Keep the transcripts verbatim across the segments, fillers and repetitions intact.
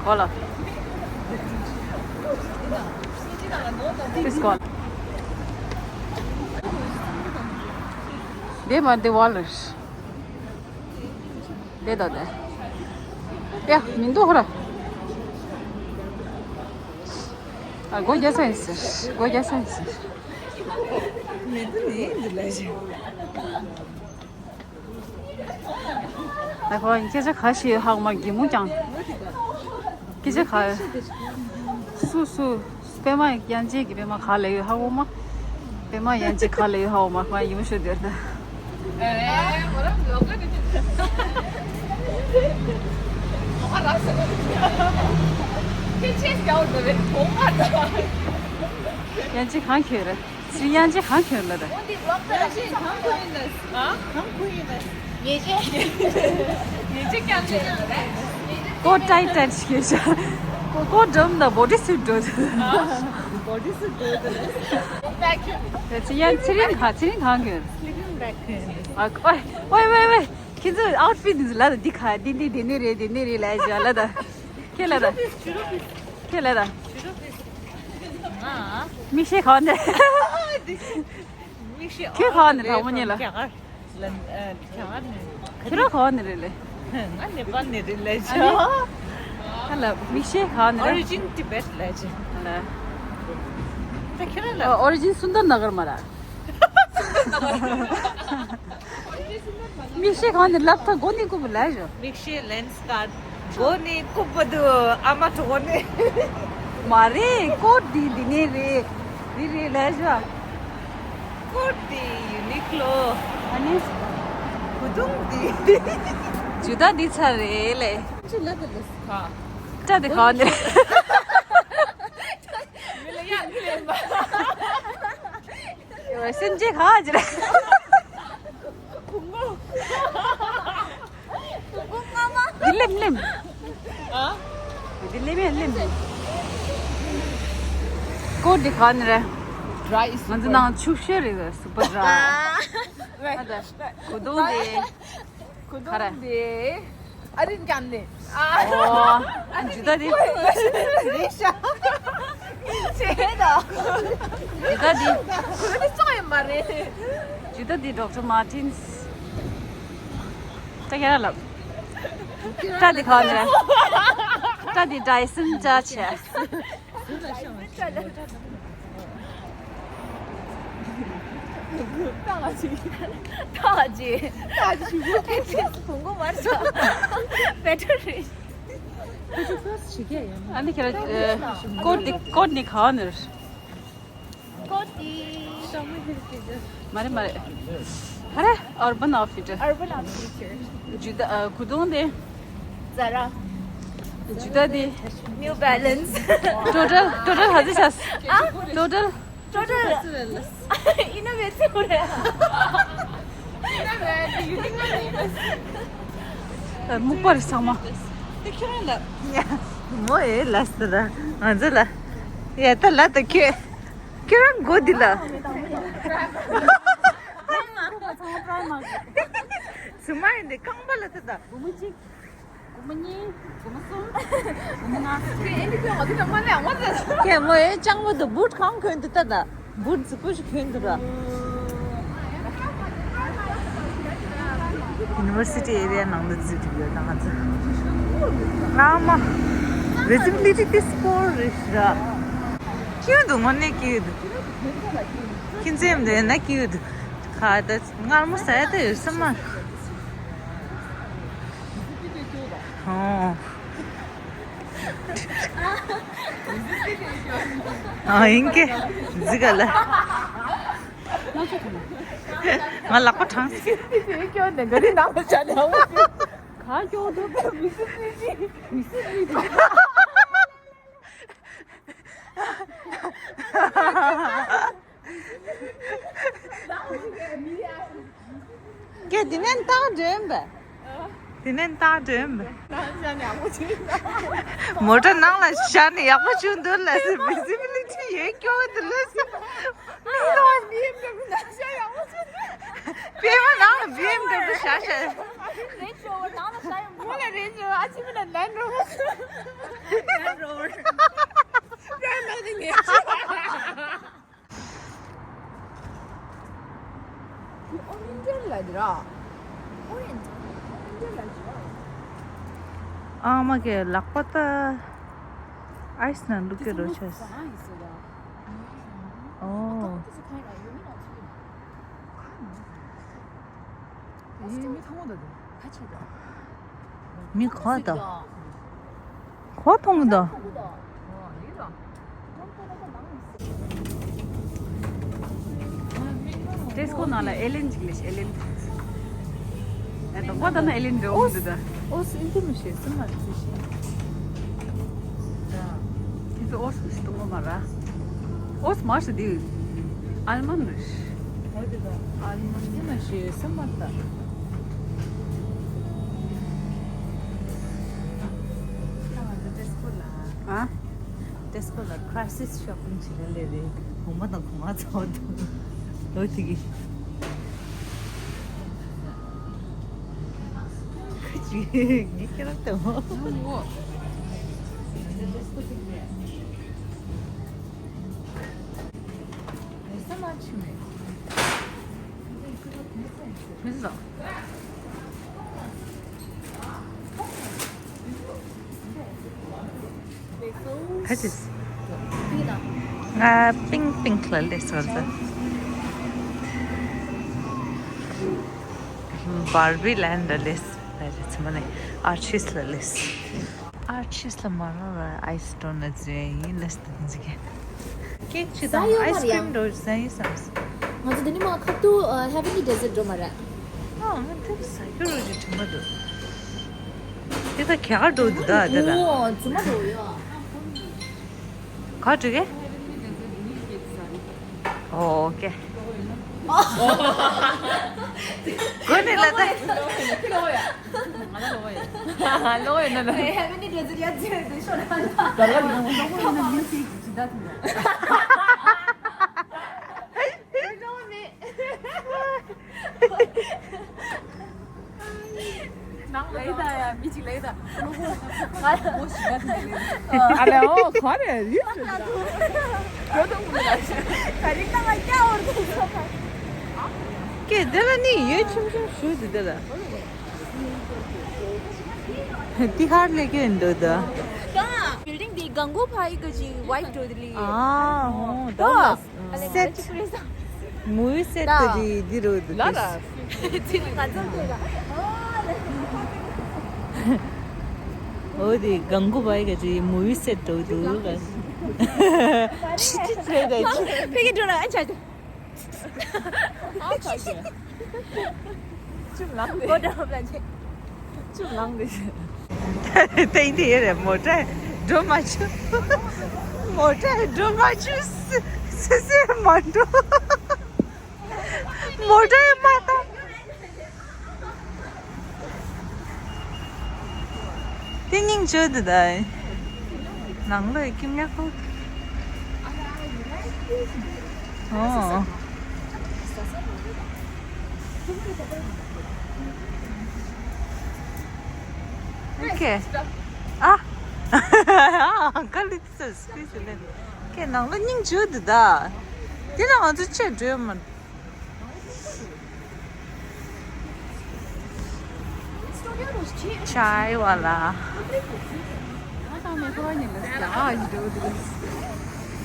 གོ་ལ། Please call. འདི་མ་འདི་ཝ་ལ་རེད། འདི་དང་འདི། ཡ། མི་འདུག་ཧ་ར། ཨ། སྒོ་རྒྱག་ས་ཡིན་ཟེར། སྒོ་རྒྱག་ས་ཡིན་ཟེར། མི་འདུག་ནི་འདི་ལ་ཞིག་ད་ཁོ་སྐད་ཆ་ག་བཤད་ཡོད་ཧ་གོ་མ། གད་མོ་བརྒྱངས། སྐད་ཆ་ག། སུ་སུ། པད་མ་དབྱངས་ཅན་གྱི་པད་མ་ག་ལ་ཡོད་ཧ་གོ་མ། པད་མ་དབྱངས་ཅན་ག་ལ་ཡོད་ཧ་གོ་མ། ཁོ་གད་མོ་ཤོར་དེར་ད། དབྱངས་ཅན་གང་ཁྱོད་རེད། ཚེ་རིང་། དབྱངས་ཅན་གང་ཁྱོད་ལ་རེད། འོ་འདི་ཝི་ལོག་ད་ར་ཞིག་གང་ཁུ་ཡིན་ལ། ཨ། གང་ཁུ་ཡིན་ལ། ཉེས་ཆད། ཉེས་ཆད་ཀྱང་ཆད་ཡོད་རེད། ཀོ་ཊའི་ཊའི་ཞིག་ཤ། ཀོ་ཀོ་འགྲམ་ད་བོ་ཌི་སུ་ཊི་འགྲོ་དུ། བོ་ཌི་སུ་ཊི་འགྲོ་དུ་རེད། ཚེ་རིང་། ཚེ་རིང་ག་ཚེ་རིང་གང་ཁྱོད། ཨ། ཨོའི་ཨོའི་ཨོའི། ཁྱེད་ཚོའི་ཨའུཊ་ཕིཊ་འདི་ལ་ད་འདི་ག་འདི་འདི་འདི་ནི་རེད། འདི་ནི་རེད་ལ་ཞག་ལ་ད། ཁྱེད་ལ་ད། ཁྱེད་ལ་ད། མིག་ཤེལ་གང་ནས། མིག་ཤེལ་ཁྱེད་གང་ནས་དྲང་མོ་ཉེ་ལ། རྒྱ་གར་ལ། རྒྱ་གར་ནས། ཁྱེད་རང་གང་ནས་རེད་ལེ། ང་ནེ་པཱལ་ནས་རེད་ལེ། ཨ་ནི། ཨ་ལ། མིག་ཤེལ་གང་ནས་རེད། Origin Tibet ལེ་ཅེ། ལ། ད་ཁྱེད་རང་ལ། Origin སུན་དར་ནགར་མ་ར། མིག་ཤེལ་གང་ནས་ལབ་ཐ་གོ་ནི་ཀུ་བུ་ལ་ཞོ། མིག་ཤེལ་ལེན་སི་ཀར་གོ་ནི་ཀུ་བུ་དུ་ཨ་མ་གྲོ་གོ་ནི། མ་རེད། ཀོ་ཊི་འདི་འདི་ནས་རེད། འདི་རེད་ལ་ཞོ། ཀོ་ཊི་འདི་ཡུ་ནི་ཀློ། ཨ་ནི། གུ་དུང་འདི། ཇུ་ཏ་འདི་ཚར་རེད་ལེ། ཅི་ལ་དེ་ལ་ཁ། ཏྲ་དེ་གང་ནས། མི་ལ་ཡང་ལེན་པ། སེམས་ཅན་ག་ཅི་རེད། འདི་ལེམ་ལེམ། ཨ། འདི་ལེམ་ཡ་ལེམ། ཀོ་ཊི་འདི་ག་ནས་རེད། ང་ཚོ་ནང་ཆུ་ཤེལ་རེད། སུ་པར་ཌ་རའི། ཨ། ཨ་ད། གུ་དུང་འདི། གུ་དུང་འདི། ཨ་རིན་ཀན་ནི། ཨོ། ཇུ་ཏ་འདི། རེད་ཤག་ཅེ་ད། ཇུ་ཏ་འདི། གུ་དུང་འདི་ཙོག་ཡིན་པ་རེད། ཇུ་ཏ་འདི་ཌོག་ཊར་མར་ཊིན་སི། ད་ཁྱེད་རང་ལབ། ཏྲ་འདི་གང་ནས། ཏྲ་འདི་ཌའི་སོན་ཅ་ཆེ། ཏག་ཅིག་ཏག་ཅིག་ཏག་ཅིག་བུང་གོ་མར་ཆ། བེ་ཊ་རི། ཨ་ནི་ཁྱེད་རང་ཀོ་ཊི་འདི་ཀོ་ཊི་འདི་གང་ནས། ཀོ་ཊི། མ་རེད་མ་རེད། ཧ་རེ། Urban Outfitter། Urban Outfitter། ཇུ་ཏ། ཨ། གུ་དུང་འདི། Zara། ཇུ་ཏ་འདི། New Balance། ཊོ་ཊལ། ཊོ་ཊལ་ག་ཚོད་ཆགས། ཨ། ཊོ་ཊལ། ཊོ་ཊལ། ཨི་ན་བེ་ཚེ་ཧུ་རེ། ཨ། སྨུག་པ་རེད་ཚང་མ། དེ་ཁྱེད་རང་ལ། མོ་ཨེ་ལ་སི་ད་ང་ཚོ་ལ། ཡ་ད་ལ་ད་ཁྱོད། ཁྱེད་རང་མགོ་འདི་ལ། ཚང་མ་ཡིན་ཏེ་རྐང་པ་ལ་ད་ད། སྒོར་མོ་གཅིག་སྒོར་མོ་གཉིས། སྒོར་མོ་གསུམ། སྒོར་མོ་ལྔ། ཁྱེད་མོ་ཨེ་ལྕང་མོ་དང་བུ་ཊི་གང་གོན་འདུག་ད་ད། བུ་ཊི་རྫིག་པོ་ཞིག་གོན་འདུག་ར། ཡུ་ནི་ཝར་སི་ཊི་ཨེ་རི་ཡ་ནང་ལ་འཛུལ་འགྲོ་གི་ཡོད་ད་ང་ཚོ། ངོ་མ། བི་ཛི་བི་ལི་ཊི་ཏིས་པོར་རེད་ར། སྐྱིད་འདུག་དངོས་གནས་སྐྱིད་འདུག་ཁྱིམ་མཚེས་མ་དེ་ན་སྐྱིད་འདུག་ཁ་ད་མངར་མོ་ཟ་ཡ་ད་ཡོད་ས་མ། ཨོ། ཨ་ཡིན་ཀེ། ཟི་ག་ལ། ང་ལག་པ་གྲང་སི། སྐྱོ་ནས་ག་རེ་ནང་ལ་བྱ་ནས་འོ། ག་སྐྱོ་འདུག་མི་སྲིད་མི་སྲིད་མི་སྲིད་མི་སྲིད། ཀྱེ་དེ་ནས་ལྟ་འདྲེན་པས། དེ་ནས་ལྟ་འདྲེན་པས། མོ་ཊ་ནང་ལ་བཞག་ནས་ཡག་པོ་བྱུང་འདུག་ལ་སི། བི་ཛི་བི་ལི་ཊི་ཡོད་སྐྱོ་འདུག་ལ་སི། པད་མ་ནང་ལ་བི་ཨེམ་དབྱི་པི་ལུ་བཞག་བཞག Range Rover, ཨ་ཅེ་མིན་ན་Land Rover. Land Rover. Grandmother ནས། Oriental ལ་འདི་ར། Orient. Oriental ལ་འདི་ར། ཨ་མ་གི་ལག་པ་ད་ཨའི་སི་ནང་བླུག་གི་རོ་ཆས། ཨོ། མི་གོ་ད། གོ་མཐོང་གི་འདུག Tesco ནང་ལ་ཨེ་ལེན་ཅིག་ལས་ཨེ་ལེན། ཨེ་དང་པོ་ད་ན་ཨེ་ལེན་འདྲ་བོ་འདུག་ད། ཨོ་སི་ཨིན་ཏི་མི་ཤེས་སི་མ་ཏི་ཤེས། དེ་ཚོ་ཨོ་སི་མི་ཤེས་དུ་མོ་མ་ར། ཨོ་སི་མ་ཤེས་དེ་ཨལ་མན་རེད། ཨོ་དེ་ད་ཨལ་མན་ཏི་མི་ཤེས་སི་མ་ཏི། ཨ། Tesco ལ་crisis shopping བྱེད་ལ་ལས་རེད། གོང་མ་དང་གོང་མ་ཚོ་འདུག་ལོ་དེ་གི། ཁ་ཅིག་ངས་ཁྱེད་རང་ལྟ་བ། ཁ་ཅིག་ང་པིང་པིང་ལ་སླེབས་སོང་ཟེར། Barbie Land ལ་སླེབས། ད་རེས་ཚང་མ་ནས་ཨར་ཆིས་ལ་སླེབས། ཨར་ཆིས་ལ་མ་ར་ར་ཨའི་སི་སི་ཊོར་ན་ཟེར་ཡིན་ལ་སྟན་ཟིག་ཀེག་ཅིག་དང་ཨའི་སི་ཀྲིམ་འགྲོ་ཟ་ཡིན་བསམ། ང་ཚོ་འདི་ནས་མ་ཁ་ཐུག་Heavenly Dessert འགྲོ་མ་རེད། ཨ་ང་ཐུག་ཟ་རྒྱུ་རོ་ཅིག་དྲན་པ་འདུག་དེ་ད་ག་ག་འགྲོ་འདུག་ད་དེ་ལ། ཨོ་ཙུ་མ་འགྲོ་ཡ། ག་འགྲོ་གི། ཨོ་ཨོ་ཀེ། གོ་ནི་ལ་ད། ང་ལོ་ཡིན་ན་ལ། Heavenly Dessert ཡ་ཙེ་དེ་ཤོ་ན། ད་ལ་ཡིན་ན་ལོ་ཡིན་ན་མིན་ཅིག་ཇི་ད་ཐུ། ནང་ལ་ཡི་ད་ཡ་མི་ཅིག་ལ་ཡི་ད། ཨ་ལེ་ཨོ་ག་རེ་རིས་རེད་ད། ག་རེ་ད་ང་སྐྱ་བོར་དུ་སོ་ཁ། ཀེ་དེ་ལ་ནི་ཡོད་ཆུང་ཆུང་ཞུ་དེ་དེ་ལ། དེ་ཧར་ལས་ཀྱི་འདུག་ད། ད་building དེ་གང་གོ་ཕ་ཡི་ག་ཅི་ཝའིཊ་འགྲོ་དེ་ལི། ཨ་ཧོ་ད། Set. Movie set དེ་འདི་རུ་འདུག་ལ་ར། ཅི་ང་ཚོ་འདུག་ལ། ཨོ་དེ་གང་གོ་ཕ་ཡི་ག་ཅི་movie set འགྲོ་འདུག་ལ། ཕེ་གི་འགྲོ་ལ་ཨ་ཆ། ཨ་ཆ་ཆ། ཅུམ་ལང་དེ། གོ་འདྲ་བ་ཅེ། ཅུམ་ལང་དེ། ཏེང་དེ་ཡེ་རེད། མོ་ཊ་འགྲོ་མ་བཅུག་མོ་ཊ་འགྲོ་མ་བཅུག་སི་སི་སི་མ་འགྲོ། མོ་ཊ་མ་ཐོན། དེ་སྙིང་རྗེ་འདུག་ད། ནང་ལོགས་ཀྱི་ཉག་ཁུ། ཨོ། ཨོ་ཁེ། ཨ། ཨ། ག་ལི་ཙི་སི་ཀི་ལེ། ཁེ་ནང་ལོགས་སྙིང་རྗེ་འདུག་ད། དེ་ན་ང་ཚོ་ཆེ་འགྲོ་མ། Chai wala.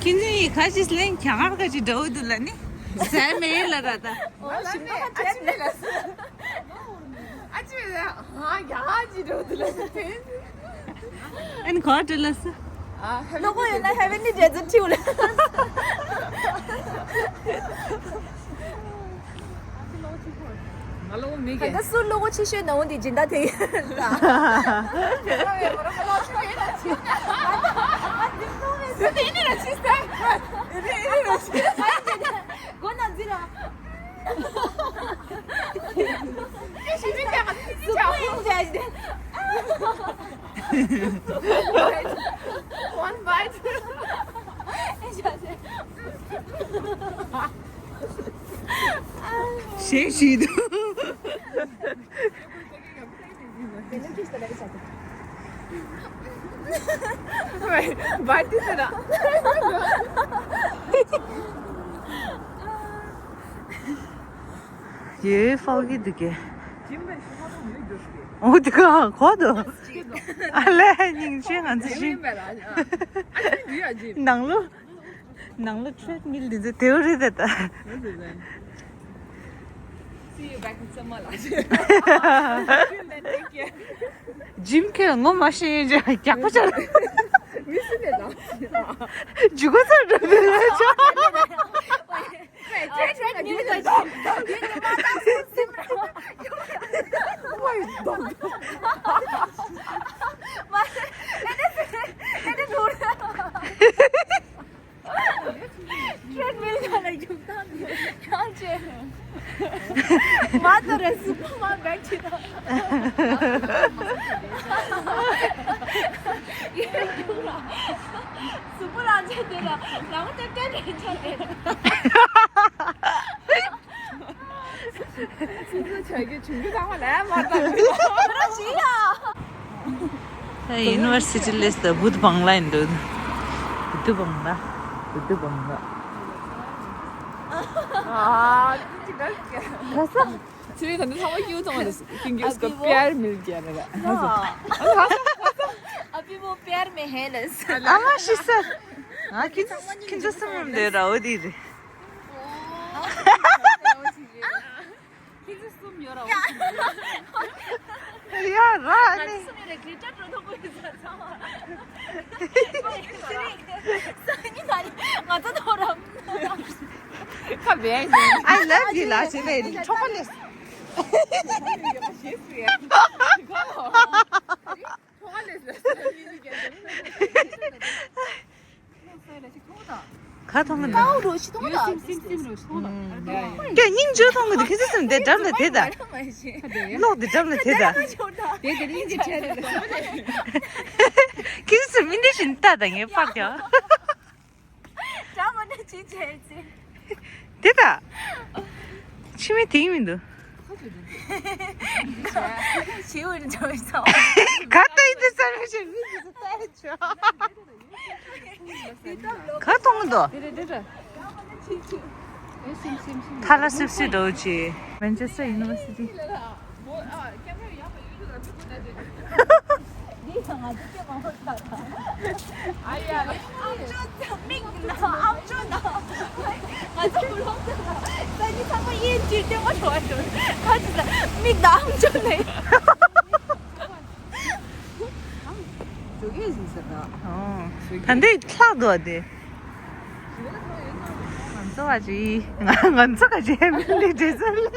ཁྱེད་ཚོས་ཁ་ཅིག་ལན་རྒྱ་གར་ཁ་ཅིག་འདྲ་བོ་འདུག་ལ་ནི། ཟས་མེད་ལ་ར་ད། ཨོ་ཞིམ་པ་ཁ་ཅིག་མེད་ལ། ཨ་ཅི་ཡ་ཅི་འགྲོ་འདུག་ལ་ཟེར། ཨན་གོ་འདྲ་ལ་ཟེར། ལོ་གོ་ཡོད་ན་Heavenly Dessert ཁྲིའུ་ལ། ང་ལོ་གོ་མེད་གི། ད་སུ་ལོ་གོ་ཆེ་ཤོས་ནང་འདི་སྦྱིན་བདག་དེ་ཡིན། སུ་དེ་ནི་ར་ཆེ་ས། དེ་ནི་ར་ཆེ་ས། སྒོ་ན་འཛི་ར། One bite. ཞེས་ཞུས་འདུག་དེ་ནི་ཅི་ बाटी से ना। ये फागी दिखे। ओ दिखा, खो दो। अले निंग चे ngan zi jim. Nang lo, nang lo treadmill di zi theory de ta. See you back in summer. Take care. Jim ke ngo ma shi je kya ko cha. Miss de la. Jugo sa de la. Treadmill ག་ལ་རྒྱུག་སྟངས་འདི་ཡང་བྱས། མ་དོ་རེ་སུ་པར་མ་བེག་ཅི་དང་། ཡེ་རྒྱུག་ལ། སུ་པར་རང་བྱས་དེ་ལ་རང་ཏན་ཏན་རེད་ཆ་རེད། ཚིག་འཛིན་བྱ་རྒྱུ་བྱུང་རྒྱུ་ཚང་མ་ལས་མ་བཏང་རྒྱུ། ཡུ་ནི་ཝར་སི་ཊི་ལས་ད་བུད་བང་ལ་ཡིན་འདུག་བུད་བང་ལ། བུད་བང་ལ། ཨ། ཁ་ས། ཚེ་རིང་ད་ནི་ཚང་མ་ཀྱིའུ་ཚང་མ་རེད། ཀིང་ཀིའུ་སྐོར་པེར་མིལ་གྱི་ཡ་རེད། ཨ་པི་མོ་པེར་མེ་ཧེ་ལས། ཨ་མ་ཤི་ས། ཨ་ཁྱི་ཚོ་ཁྱི་ཚོ་སུ་མོ་འདི་ར་འོ་དེ་རེད། ཁྱེད་ཚོ་གསུམ་ཡོད་ར། ཡ་ར་ནི། ང་ཚོ་གསུམ་ཡོད་ར་གི་ཏྲ་ཏྲོ་ཐོག་པོ་ཡོད་ས་ཚང་མ། སང་ཉིན་ད་ནི་ང་ཚོ་ཐོག་ར། ཁ་བས་ཡིན། I love you ལ་བྱེད་པའི་ཁྲོག་པ་ལས། ཁྲོག་པ་ལས། ག་མཐོང་གི་འདུག་ཀའོ་རོ་ཞིག་མཐོང་ད། སིམ་སིམ་རོ་ཞིག་མཐོང་ད། ཀྱེ་སྙིང་རྗེ་མཐོང་གི་འདུག་ཁྱེད་ཚོ་སེམས་དེ་འགྲམ་ལ་དེ་ད། གློག་དེ་འགྲམ་ལ་དེ་ད། དེ་དེ་རིང་གི་ཆད་རེད། ཁྱེད་ཚོ་མི་འདྲ་བཞིན་ལྟ་ད་ངས་པར་ཀྱང་། འགྲམ་མ་འདྲ་ཅི་བྱས་ཚེ། དེ་ད། ཕྱི་མི་དེང་མི་འདུག་ཞིའུ་ཡིན་ཅོ་ཡིན་ཚོ། ག་ལྟ་ཡིན་དེ་ས་རེ་ཞིག་མི་འདུག་ལྟ་ཡིན་ཅོ། ག་གཏོང་གི་འདུག་དེ་རེད་དེ་རེད། ཐ་ལ་སིབ་སིབ་འགྲོ་ཅི། Manchester University། འདི་ང་ཚོ་སྐྱེ་མ་ཧོར་ཁ། ཨ་ཡ། ཨམ་ཅོག་དང་མིག་ན་ཨམ་ཅོག་ན། ང་ཚོ་བུ་ལོག་ཚོ་ན་ས་ཉི་ཚང་མ་ཡིན་ཅིག་ལྟེ་བ་ཞོག་ཞོག་ཁ་ཅིག་ས་མིག་དང་ཨམ་ཅོག་ནས། ད་འདི་ལྷག་འདུག་དེ། ང་ཚོ་ག་ཅི་ང་ང་ཚོ་ག་ཅི་ཧེ་མི་ལི་འདྲེ་ས་ལི།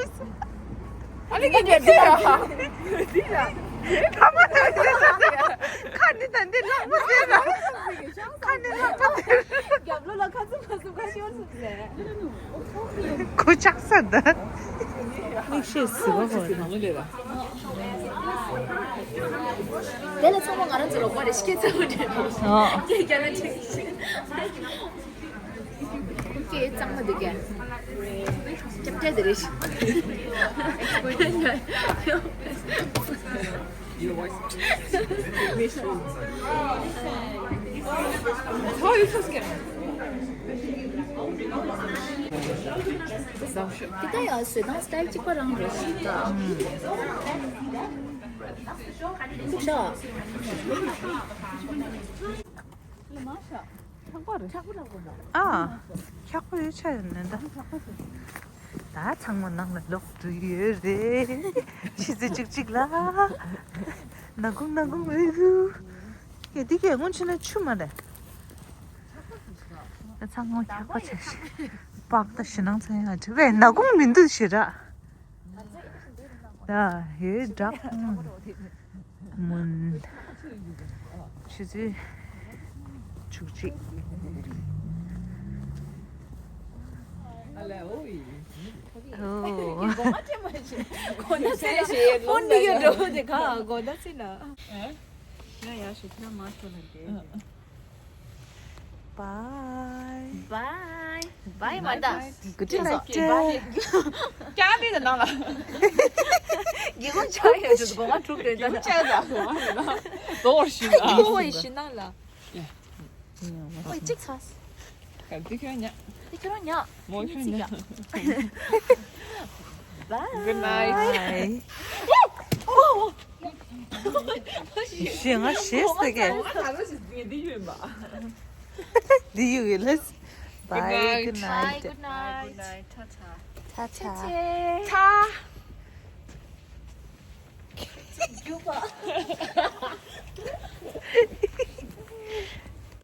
ཨ་ནི་གི་འདྲེ་ས་ལི། ཁ་མ་ཐོན་འདྲེ་ས་ལི། ཁ་ནི་ད་འདི་ལྷག་མ་ཟེར་ན། ཁ་ནི་ལྷག་མ་ཟེར། རྒྱབ་ལོ་ལ་ཁ་ཚུམ་ཁ་ཚུམ་ཁ་ཤོར་ཚུམ་ཟེར། ཁོ་ཆགས་ས་ད། མིག་ཤེལ་ཟི་བ་ཧོ་ར། དེ་ལ་ཚང་མ་ང་རང་ཚོ་རོགས་པ་རེད་ཤི་ཁྱེད་ཚོ་རེད། ཨོ། ཁྱེད་རྒྱ་ནག་ཁྱེད་ཁྱེད་གཙང་མ་འདུག་གས། ཁྱབ་བརྡལ་དེ་རེད་ཤི། དེ་ལྟ་ཡང་བཟོས་སྟངས་སི་ཊལ་གཅིག་པ་རང་རེད་ཤི། ཤ། ཨ། འཁྱག་པོ་ཡོད་ཆ་ཡོད་ནི་ད། ད་ཚང་མ་ནང་ལ་ལོག་འགྲོ་ཡི་ཡོད་རེད། ཕྱི་ཚེས་བཅུ་གཅིག་ལ། ནག་ཁུང་ནག་ཁུང་རེད་གུ། ཡ་འདི་གས་སྔོན་ཕྱི་ན་ཆུ་མ་རེད། ད་ཚང་མ་འཁྱག་པ་ཆ་ཤི། པགས་ད་ཞེ་སྣང་ཚ་ཡང་བྲི་བས་ནག་ཁུང་མི་འདུག་ཞེ་དྲག་ད་ཧེ་བྲག་མུན། ཆུ་ཚོད་བཅུ་གཅིག་ཨོ། གོ་ན་སི་ན། ཕོན་ནི་ཡོད་འགྲོ་དེ་ག་གོ་ན་སི་ན། ཡ་ཡ་ཞུ་ཐུབ་མ་ཐུབ་ལ་དེ། Bye. Bye. Bye, མ་ད། Good night. Bye. ཀྱ་ལི་ད་ནང་ལ། ཡིག་ངོ་ཆག་ཡ་ཅིག་སྒོ་ང་དྲུག་རེད་ད། ཡིག་ཆག་ད་སྒོ་ང་རེད་ད། ཟླ་བར་ཞུ་ན། ཨོ་ཡི་ཞུ་ན་ལ། ཨོ་ཡི་གཅིག་ཚ། ག་འདི་ཁྱོད་ཉག་འདི་ཁྱོད་རང་ཉག་མོ་ཁྱོད་ཉག Bye. Good night. Bye. ཞེ་ང་ཞེ་ཟེར་གི། འདི་ཡོད་ལས། Bye. Good night. Good night. Good night. Ta ta. Ta ta.